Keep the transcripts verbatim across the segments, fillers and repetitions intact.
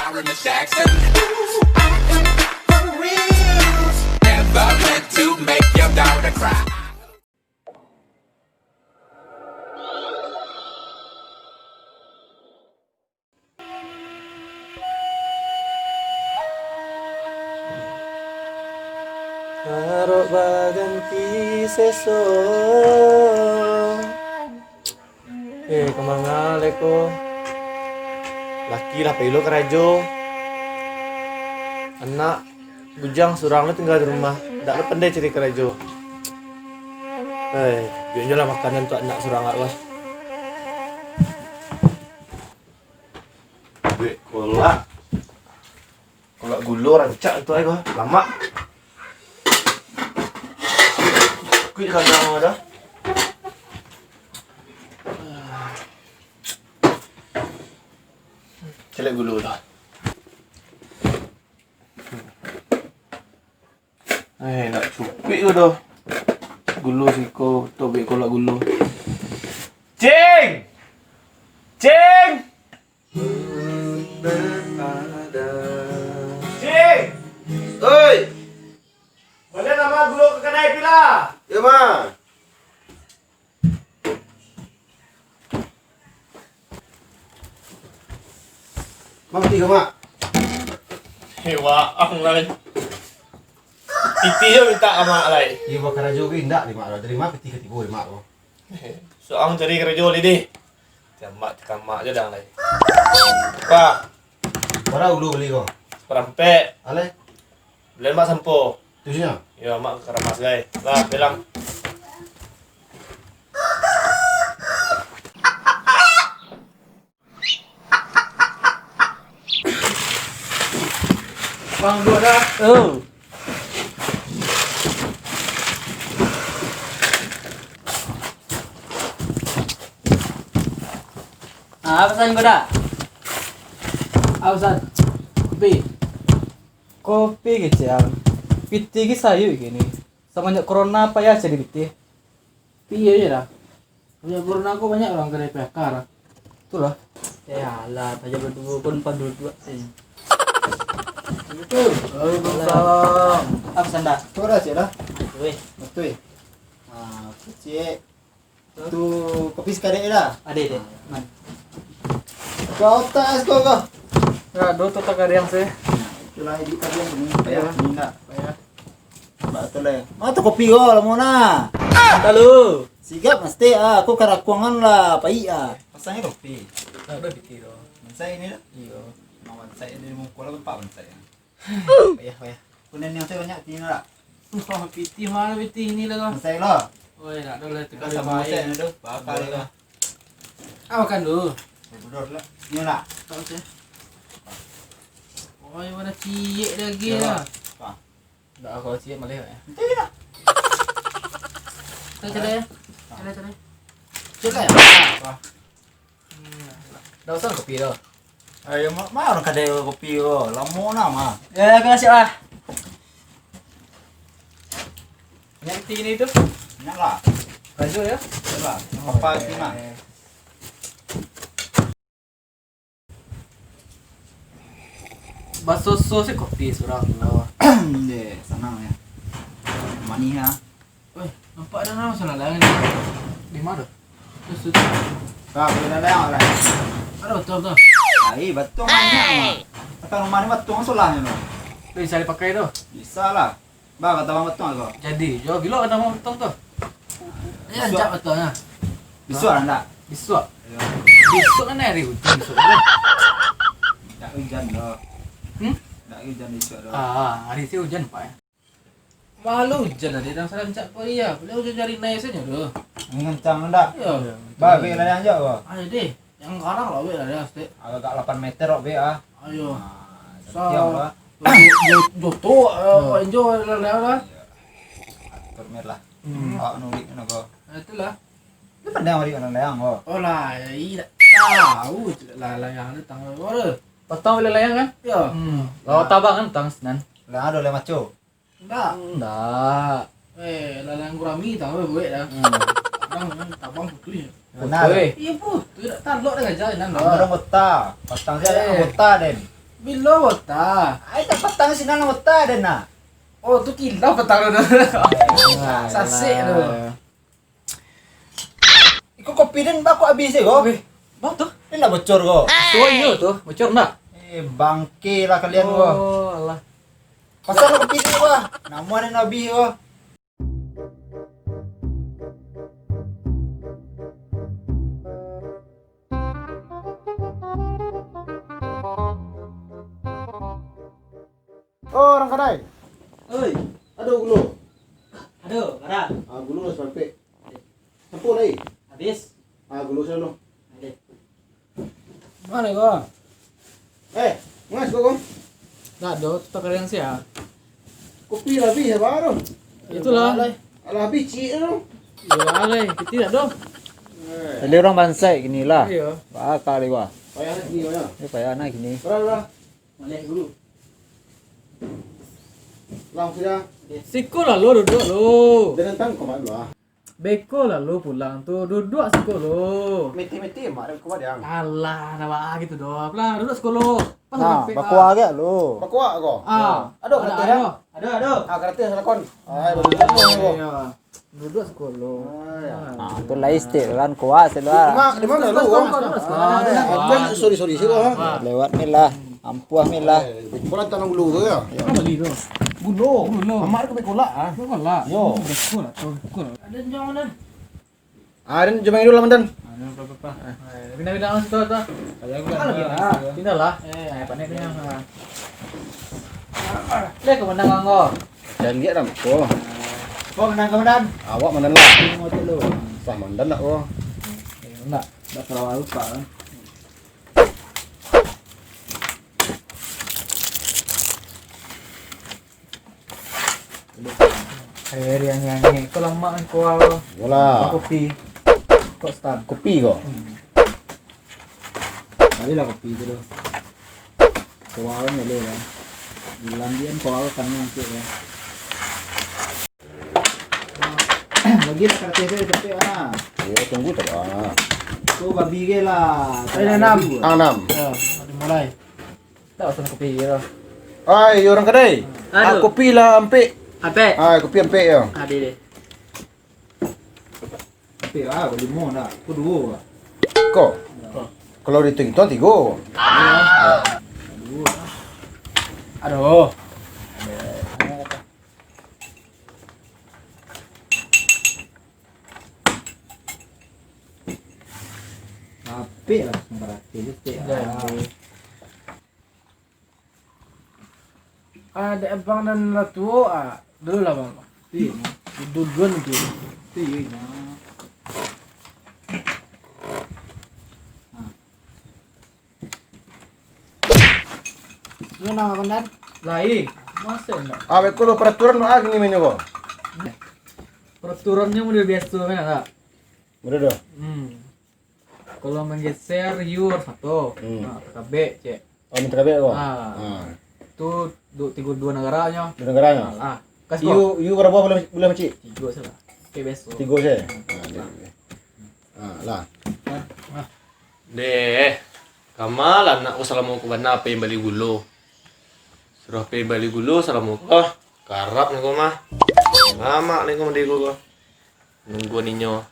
Jackson. Ooh, I am for real. Never meant to make your daughter cry. Arok baganti seso. Eh, ka manga lai ko? Laki lah pai lo karajo. Anak bujang surang lo tingga di rumah. Ndak lo pandai cari karajo. Eh, biak jo lah makanan tu anak surang awak lah. Duit kolak. Kolak gulo rancak tu ai ko, lamak. Kuik kandang dah. Caliak gulo tu. Eh, nak cukuik ko doh. Gulo siko, tobek kolak gulo. Cing! Cing! Cing! Oi! Balian ama gulo ka kadai pila? Yo, Ma. Mak, piti ka, Mak. Hei, waang lai. Piti jo mintak ka Mak lai. Iyo, bakarajo ko indak di Mak, dari ma piti ka tibo di Mak ko. Suang cari karajo lai deh. Jamak cakamak jo dang lai. Pak. Bara gulo bali ko? Saparampek. Alai? Balian Mak sampo. Tu sia? Yo, Mak ka Karamas gai. Lah, bilang. Bang, duo dah. Oh. Ah, apa pesan kau dah? Apa pesan? Kopi. Kopi kecil. Piti ki sayuik kini. Samanjak corona payah cari piti. Piye je dah. Banyak corona ko banyak urang kanai P H K dah. Itulah. Eh, alah, sajo baduo pun paduo-duo ni. Assalamualaikum. Waalaikumsalam. Apa sanda? Tu dah, cik dah. Weh. Betul. Ah, cik. Tu kopi sakadek dah. Ade, ade. Man. Kau tas kau kau. Ado tu takariang se. Itulah hidup kalian ni. Payah, payah. Ni nak, payah. Batul lah. Mana tu kopi kau, lamo nah? Lalu. Sigap mesti ah, aku karakuangan lah, pai ah. Pasangnyo kopi. Tak ada fikir tu. Mansai ni lah. Iyo. Mau mansai di muka lah, tempat mansai. Payah, payah. Kunen yang saya banyak, tinggal tak? Oh, piti mana piti ini lah kau? Mansai lah. Oi, nak dah lah tu. Kalau sama mansai ni tu, bakal lah. Ah, makan dulu. Bodor lah. Ni lah. Tak usah. Oi, mana ciek lagi lah. Apa? Ndak, kalau ciek maleh ya. Nanti lah. Cari, cari. Cari, cari. Cari lah. Wah. Hmm. Ndak usah kopi tu. Ayo, ma-, ma urang kadai kopi tu. Lamo nah, ma. Ya, aku nasiap lah. Yang ti ni tu. Banyak lah. Lanjut ya. Yalah, apa ti mah? Basoso se kopi surang tu. Deh, sanang ya. Manih ya. Weh, nampak dah nama salah lain ni. Di mana? Terus tu. Kau boleh dah lah. Ada betul tu. Ai, betul banyak mah. Kata rumah ni betul solahnyo tu. Tu bisa dipakai tu. Bisa lah. Bah, kata abang betul ko. Jadi, jo bilo kata abang betul tu. Ni rancak betul nah. Bisuak lah ndak? Bisuak. Bisuak kan hari hujan bisuak tu. Ndak hujan doh. Hmm? Ndak hujan bisuak doh. Ah, hari tu hujan pak ya. Malu hujan tadi dah rancak ko iya. Boleh hujan jari naik saja tu. Ngencang ndak? Iyo. Bah, bek layang jo ko. Ayo deh. Yang garang lah wek lah dia stek. Agak lapan meter wek bek ah. Ayo. Nah, sa- Joto, eh, enjoy lah lah. Atur mer lah. Hmm. Awak nulik kan ko. Nah, itulah. Ni pandai awak nulik kan layang ko. Oh lah, iya tahu lah layang ni tanggal berapa. Patang boleh layang kan? Ya. Hmm. Lawan tabang kan tang sinan. Lah ada oleh maco. Ndak. Ndak. Eh, lalang gurami tahu buek dah. Hmm. Kadang kan tabang putus. Benar. Putus. Iya putus, dak talok dah gajah nan. Ambo anggota. Patang saya anggota den. Bilo bota? Ai, tak patang sinan bota ado nak. Oh, tu kilau patang tu. Alah. Sasik tu. Iko kopi den bako abih se ko? Weh, bah tu? Den ndak bocor ko? Tu iyo tu, bocor ndak? Eh, bangke lah kalian ko. Oh, alah. Pasang lah kopi den ko. Namo den abih ko. Oh, urang kadai. Oi. Ado gulo? Ado, bara? Ah, gulo lah sampek. Sampek lai? Habis. Ah, gulo sano. Ade. Mano ko? Eh, mas ko, Kong? Ndak ado, tu takariang sia. Kopi lah habih, baru. Itulah. Alah, habih ciek tu. Iyo, alai, kiti ndak ado. Eh. Jadi urang bansaik kini lah. Iyo. Bakal di gua. Payah nak kini, payah. Yo, payah nak kini. Bara, bara? Maleh dulu. Lang sudah. Siko lah lo duduak lo. Jangan tang kau malu ah. Beko lah lo pulang tu, duduak siko lo. Meti-meti mak dah kau diang. Alah, nak baa gitu doh. Lah, duduak siko lo. Pas Nah, sampai bakua lah. Agak lo. Bakua ko? Ah. Ado Ada, karate ado. Dah? Ado, ado. Ah, karate salah kon. Ai, baru ko. Iyo. Duduak siko lo. Ah, ya. Ah. Nah, tu lai stik kan kuat sih lah. Mak, di mana lu? Kau, kau, kau, kau. Ah, Ah, sorry, sorry, sih, ah. Lewat ni lah. Ampuah ni lah. Eh, kau lantak nang dulu tu ya? Apa beli tu? Gulo. Gulo. Amak aku kolak ah. Kau kolak? Yo. Betul lah tu. Betul. Ada jangan. Ah, den jumpa dulu lah, mantan. Ah, apa-apa. Eh, pindah-pindah lah situ, tu. Ada aku kan. Pindah lah. Eh, panik pindah. Ah. Leh, komandan kanggo. Jangan lihat lah, ko. Ko mandan, komandan. Awak mandan lah. Sah mandan nak, ko. Eh, enggak. Enggak terlalu lupa, kan. Air yang nyanyi. Kau lamak kan, kau awal. Yolah. Kopi. Kok start? Kopi kau? Hmm. Tadi lah kopi tu tu. Kau awal ni boleh lah. Dilandian kau awal kan nanti ya. Bagi lah karateh tu, capek lah. Yo, tunggu tak ah. Tu babi ke lah. Ada enam. Ah, enam. Ya, ada mulai. Tak pasang kopi ke lah. Ai, yo urang kadai. Aduh. Ah, kopi lah ampek. Ampek. Ah, kopi ampek yo. Ada deh. Ampek lah, berlimo nak. Aku duo lah. Ko. Ko. Kalau dihitung-hitung tigo. Duo lah. Aduh. Apik lah, berarti tu stik lah. Ah, dek abang nan lah tuo, ah, dulu lah, Bang. Iyo, nah. Duluan tu. Iyo, nah. Nah. Lu nang komandan? Lai, masa ndak? Ah, beko lo peraturan mah gini mainyo ko. Peraturannya model biaso kan, tak? Model tu? Hmm. Kalau manggeser, you harus sato. Hmm. Nah, takabek, cek. Oh, minta kabek ko? Ah. Ah. Tu du-, tigo duo nagaranyo. Duo nagaranyo? Ah, lah. Kas ko. You, you berapa bulan, bulan macik? Tigo salah. Oke, biaso. Tigo saja? Hmm. Ah, oke, oke. Ah, lah. Ah, ah. Deh, kama lah anak ko salamo ko bana pai bali gulo. Suruah pai bali gulo salamo ko. Karap niko mah. Lamak niko mandiri ko. Nungguan inyo.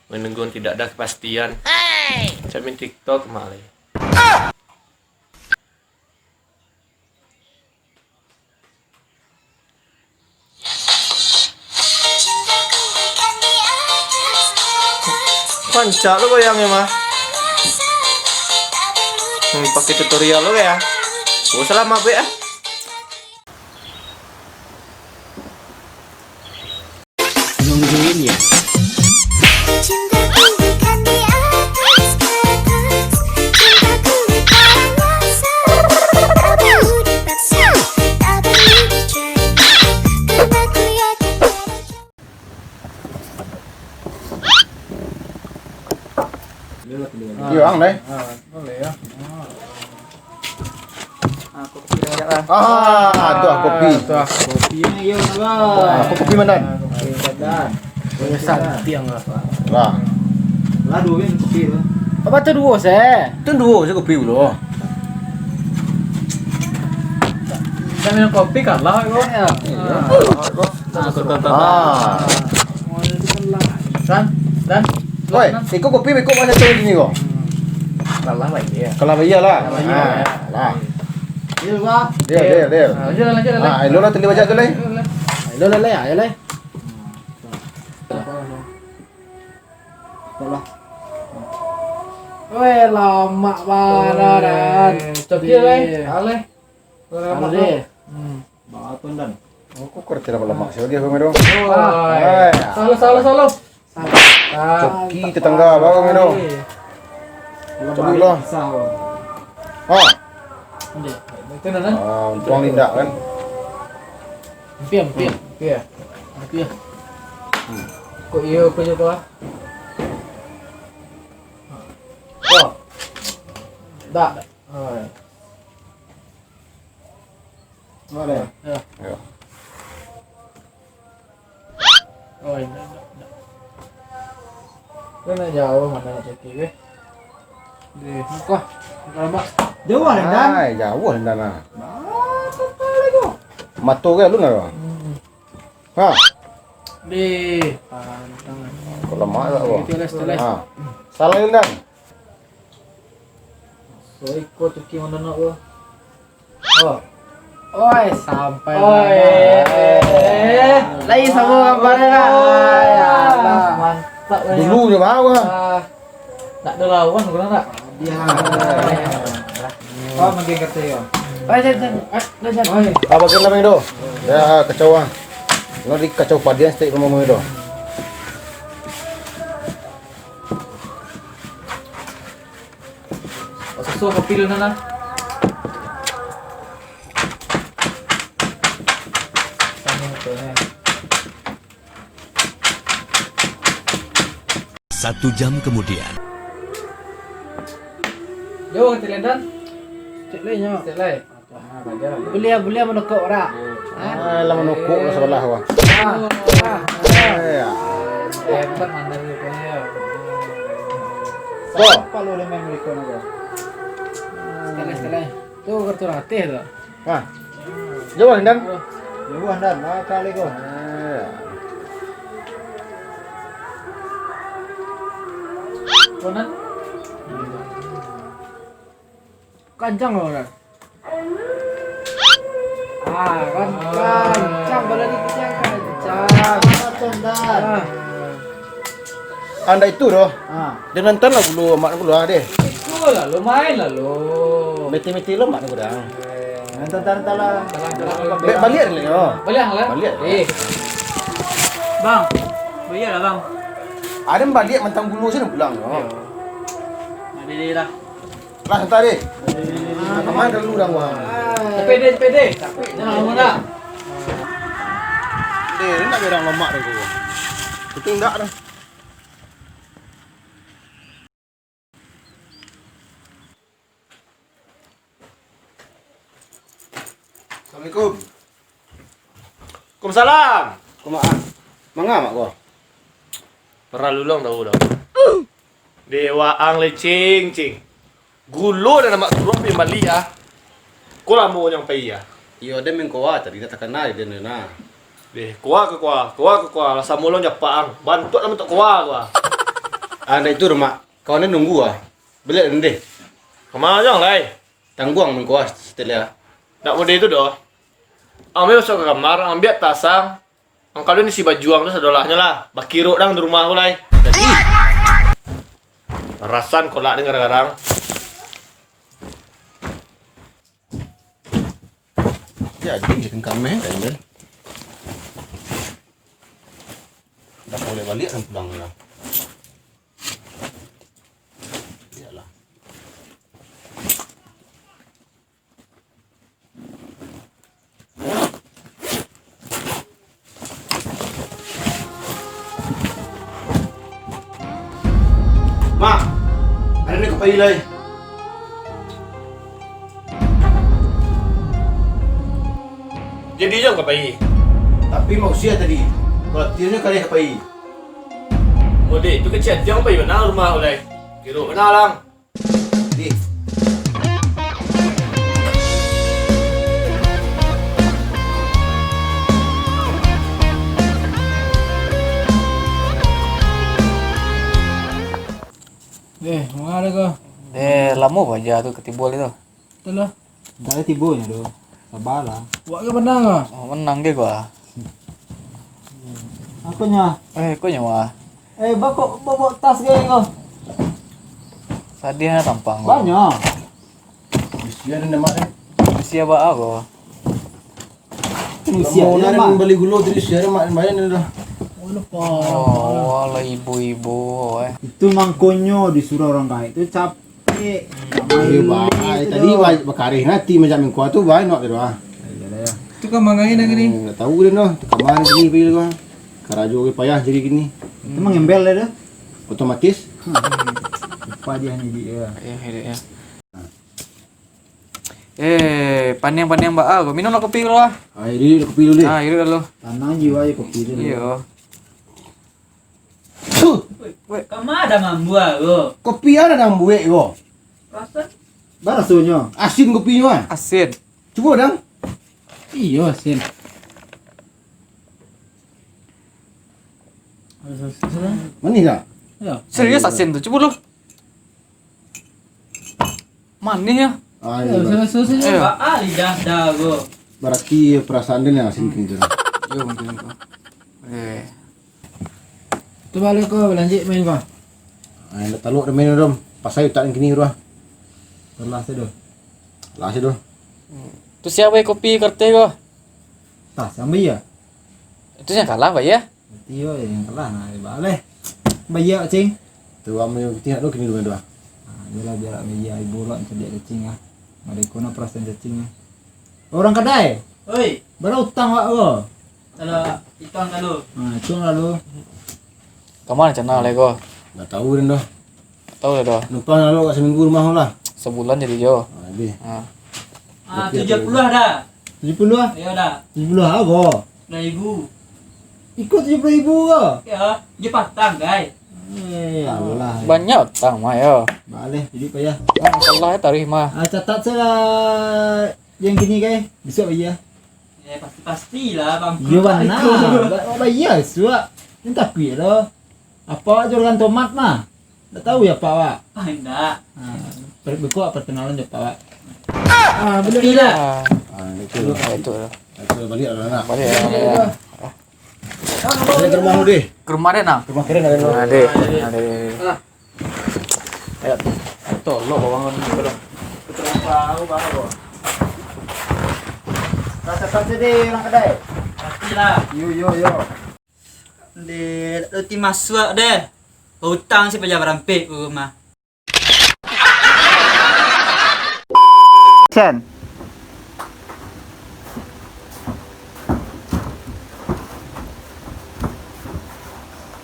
Menungguan tidak ada kepastian. Cak main TikTok mah lai. Rancak lo goyangnyo mah. Hmm, pakai tutorial lo ya. Oh, selamat, Bek, ah. Nungguin ya. Cintaku bukan di atas kertas, cintaku di dalam rasa. Tak perlu dipaksa, tak perlu dicari, karena ku yakin pada Iyo, ang, deh. Ah, boleh ya. Ah. Ah, kopi dah siap lah. Ah, tu ah, kopi. Ah, tu ah. Kopi ni, yo, ah, kopi mandan. Ah, kopi mandan. Kopi santiang lah, Pak. Lah. Lah, duo bingkih kopi tu. Apa tu duo se? Tu duo se kopi dulu. Minum kopi kalah ko. Iyo. Ah. Ah, tuh, tuh, tuh, tuh. Ah. Dan, dan. Oi, iko kopi beko banyak tu di siko. Kalah lah, iyo. Kalah bayar lah. Kalah bayar. Ah, lah. Deal, Pak. Deal, deal, deal. Ah, lanjut, lanjut, lanjut. Ah, elo lah tali bajak tu, lai. Elo lah, lai, ayo, lai. Alah. Weh, lamak bana, Dan. Weh, coki, lai. Aleh. Lamak, aleh. Hmm. Baa tu, Dan? Oh, kok kerja dapat lemak sih dia, Bang Edo? Oh, hai. Salah, salah, salah. Salah. Coki tetangga, Bang Edo. Coba lah. Sah, Bang. Ah. Itu, Dan. Ah, untung indak, kan? Ampiang, ampiang. Ampiang. Ampiang. Hmm. Kok iyo, kok iyo, kok ah? Oh. Dak. Oh, ya. Boleh. Ya. Ya. Oh, indak, indak, indak. Kan nak jauah mano nak cakik, weh. Di muka. Muka lambak. Jauah, Dan. Ai, jauah, Dan, ah. Nah, sampai lagi. Mato ke alun, ah? Hmm. Ha. Di. Kok lamak tak, Bang? Teles, teles. Ha. Salah, Dan. So, iko cuki mano nak, Bang? Oh. Oi, sampai. Oi. Lah. Lai samo gambar lah. Ai, alah. Mantap, Bang. Dulu je bawa. Ah. Nak ada lawan, kurang tak? Dia. Oh, makin kata yo. Oi, jan, jan. Eh, dah, jan. Oi. Apa kena main tu? Ya, kacau ah. Nanti kacau padian stek rumah main tu. Susu kopi dulu, Nana. Sama tu, eh. Satu jam kemudian. Yo, Cik Lendan. Cik Lenyo. Cik Lai. Ah, baja. Buliah, buliah manukuk ora? Ha? Ah, lah manukuk lah sabalah, wah. Ah, ah, ah. Eh, ya. Hebat mandar rupanya. Ko. Siapa lu udah main berikut aku? Sekali, sekali. Tu kartu ratih tu. Hah? Jauah, Dan? Jauah, Dan. Ah, kali ko. Ah. Konan? Kancang lo, Dan. Ah, kan, kancang, bola ni kancang, kancang. Macam, Dan. Ah. Anda itu doh. Ah. Dia nonton lah dulu, mak dulu ah deh. Itu lah, lo main lah lo. Meti-meti lo mak dulu dah. Nonton, nonton, nonton lah. Bek baliak dulu, yo. Baliak lah. Baliak. Eh. Bang, baliak lah, Bang. Ada baliak mantang bulu sini pulang, yo. Yo. Nak diri lah. Lah, santai deh. Nah, kamain dulu dah, wah. Cepet deh, cepet deh. Jangan lama dah. Deh, ini nak berang lemak deh, gua. Itu enggak dah. Assalamualaikum. Waalaikumsalam. Ko mak ah. Manga mak ko? Paralu luang tahu dah. Deh, waang lecing, cing. Gulo dan amak suruah pi bali ah. Ko lamo nyang pai ah. Iyo, den mengkoa tadi dah takana den nah. Deh, koa ke koa, koa ke koa, lah samo long japak ang. Bantuak lah bantuak koa, koa. Ah, ndak itu doh, Mak. Kawan den nunggu ah. Baliak den deh. Kama jang lai? Tangguang mengkoa setelah. Ndak mode itu doh. Ambil masuk ke kamar, ambil tasang. Angkau ni si bajuang tu sadolahnyo lah. Bakiruk dang di rumah tu lai. Jadi, rasan kolak ni garang-garang. Jadi, je kengkam eh, kan, kan? Dah boleh balik kan pulang lah. Iyalah. Mak, ado ni ka pai lai. Jadi jo ka pai. Tapi mak usia tadi, kalau tiunyo kali ka pai. Model itu kecil tiang pai bana rumah ulai. Kiro bana lang. Di. Lamo baja tu katibo lai tu. Itulah. Ndak ado tibonyo tu. Sabalah. Wak ke menang ah? Oh, menang ke gua. Akonyo? Eh, konyo mah. Eh, bako bawa tas ke ko? Sadiah tampang ko. Banyak. Usia dan demak eh. Usia ba ko? Usia Lamo dia, nak Mak. Bali gulo tadi usia dan mak bayar ni dah. Oh, lupa. Oh, alah ibu-ibu eh. Itu mangkonyo disuruh orang gaek tu capek. Iyo, bah. Tadi bah, bakareh nanti macam mingko tu bah, nak tu ah. Iyolah, ya. Tu kan mangai dah gini. Hmm, ndak tahu dia noh. Tu kamar gini pergi tu ah. Karajo ke payah jadi gini. Itu mangembel dah tu. Otomatis. Lupa dia ni dia. Ya, ya, ya. Eh, paniang-paniang baa ko. Minumlah kopi dulu lah. Ah, iruik kopi dulu deh. Ah, iruik dulu. Tanang jiwa je kopi tu dulu. Iyo. Tuh. Weh. Kama ada mambuah ko? Kopi ada nang buek ko. Rasa? Barasonyo. Asin kopinyo ah. Asin. Cubo dang. Iyo, asin. Manih tak? Iyo. Serius asin tu. Cubo lu. Manih ya. Ah, iyo, iyo. Serius, serius, serius. Iyo. Baa lidah dah ko. Berarti perasaan dia yang asin kini tu. Iyo, mungkin tu. Eh. Tu balik ko, lanjut main ko. Ah, ndak talok dah main dong. Pasai utak kini tu ah. Telah sih tu. Lah sih tu. Tu siapa yang kopi kertas ko? Tah, siapa iya? Itu yang kalah, Pak, ya? Iyo, yang kalah nah, baleh. Bayar, cing. Tu amai putih nak tu kini dulu tu ah. Ah, iyolah, biar meja ibu lah cadiak cacing ah. Mereka nak perasaan cacing ah. Orang kadai. Oi. Bara utang wak ko? Kalau itang lalu. Ha, itu lalu. Kama rencana lai ko? Ndak tahu den doh. Tahu lah doh. Numpang lalu kat seminggu rumah lah. Sebulan jadi jo. Ha, habis. Ha. Ah, tujuh puluh dah. Tujuh puluh ah? Iyo dah. Tujuh puluh ah ko? Dah ibu. Iko tujuh puluh ribu ko? Ya, dia patang, guys. Eh, alah. Banyak utang mah yo. Baleh, jadi payah. Oh, masalah ya tarikh mah. Ah, catat saja yang kini kai. Besok bayar. Eh, pasti-pastilah bangkrut. Yo bana. Ba-, bayar suak. Ni takuik lo. Apa awak jualan tomat mah? Ndak tahu ya apa awak? Ah, indak. Ha, per-, beko perkenalan je apa awak. Ah, boleh lah. Ah, itu. Ah, itu lah. Itu balik lah nak. Balik lah, balik lah. Balik ke rumah lu deh. Ke rumah dia nah. Ke rumah keren ada lu. Ada. Ada. Ah. Ayo. Tolong bawa bangun dulu. Kenapa aku bawa? Rasa-rasa deh orang kedai. Pastilah. Yo, yo, yo. Deh, roti masuak deh. Utang si paja barampek ku mah. Sen.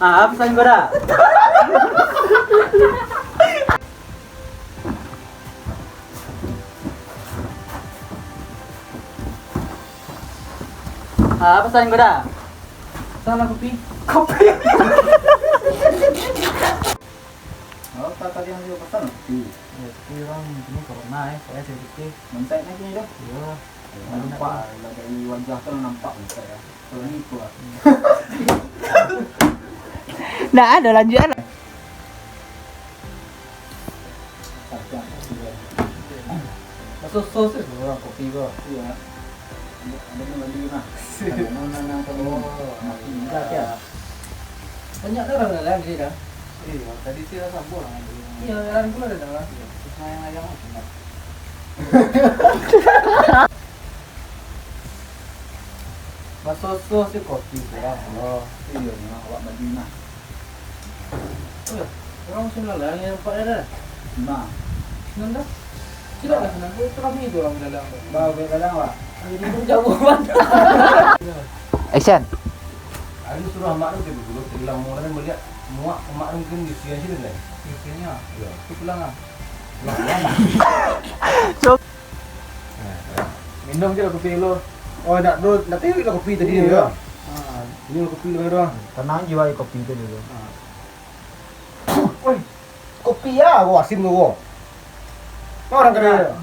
Ah, apa pesan kau dah? Ah, apa pesan kau dah? Salah kopi. Kopi. Oh, tak tadi yang dia pesan kopi. Ya, tapi orang ini corona eh, saya sedikit. Mentek ni kini dah. Iya. Nampak lah dari wajah tu nampak mentek ya. Kalau ni kuat. Ndak ada lanjutan. Masuk sos tu orang kopi ko. Iya. Ada, ada yang lagi nah. Ada yang nang, nang, nang, oh, nah, ini dah, ya. Banyak dah orang dalam ni dah. Iya, tadi sih dah sambung lah. Iya, dalam pun ada dah. Iya, terus main ayam macam mana? Masuk sos tu kopi kurang. Oh, iya, nah, awak baju nah. Urang Sumbalang nan nampak dah. Nah. Nan dah. Sila lah senang. Itu kami itu urang dalam. Bawa ke dalam, Pak. Jadi pun jauh banget. Action. Aku suruh amak tu pergi dulu, tadi lamo kan melihat muak amak tu mungkin di sini aja deh. Di sini ah. Iya. Itu pulang ah. Pulang, pulang. Minum je lah kopi lu. Oh, nak bro, nak tengok lah kopi tadi. Iya. Dia. Ha. Ini kopi lu, bro. Tenang je, wai, kopi tu dulu. Ha. Oi, kopi ya, gua asin gua. Kau orang kena.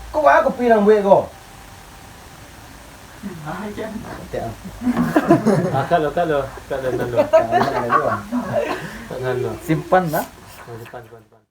Kau wah kopi nang buat kau. Tak. Ah, kalau, kalau, kalau, kalau. Simpan lah. Oh, simpan, simpan, simpan.